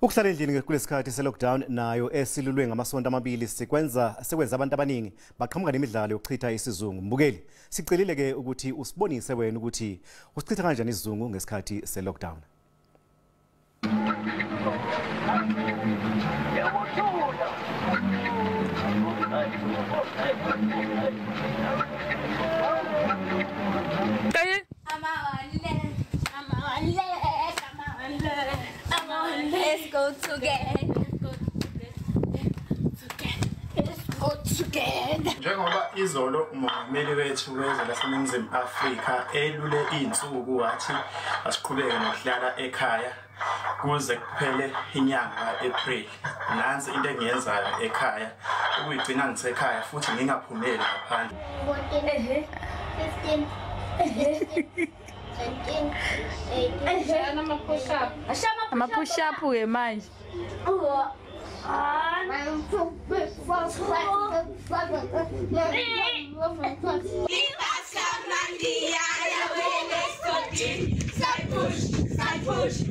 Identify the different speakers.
Speaker 1: Ukuhlala endlini kulesikhathi se-lockdown nayo esilulwe ngamasonto amabili sikwenza sekwenza abantu abaningi baqhamuka nemidlalo yokuchitha isizungu. Mbukeli, sicelile ke ukuthi usibonise wena ukuthi usichitha kanjani isizungu ngesikhathi se-lockdown.
Speaker 2: Let's go together. Let's go together.
Speaker 3: Njengoba izolo umongameli wethu wezwe laseNingizimu Afrika elule izinsuku wathi asiqhubeke nokuhlala ekhaya kuze kuphele inyanga ka-April. Nansi into engiyenzayo ekhaya ukuyigcina ngisekhaya futhi ngingaphumeli ngaphandle.
Speaker 2: 14, 15, 16, 17, 18.
Speaker 4: Ama push up ke manje.
Speaker 2: 1, 2, 3, 4, 5, 6, 7, 8, 9, 10.
Speaker 5: Side push,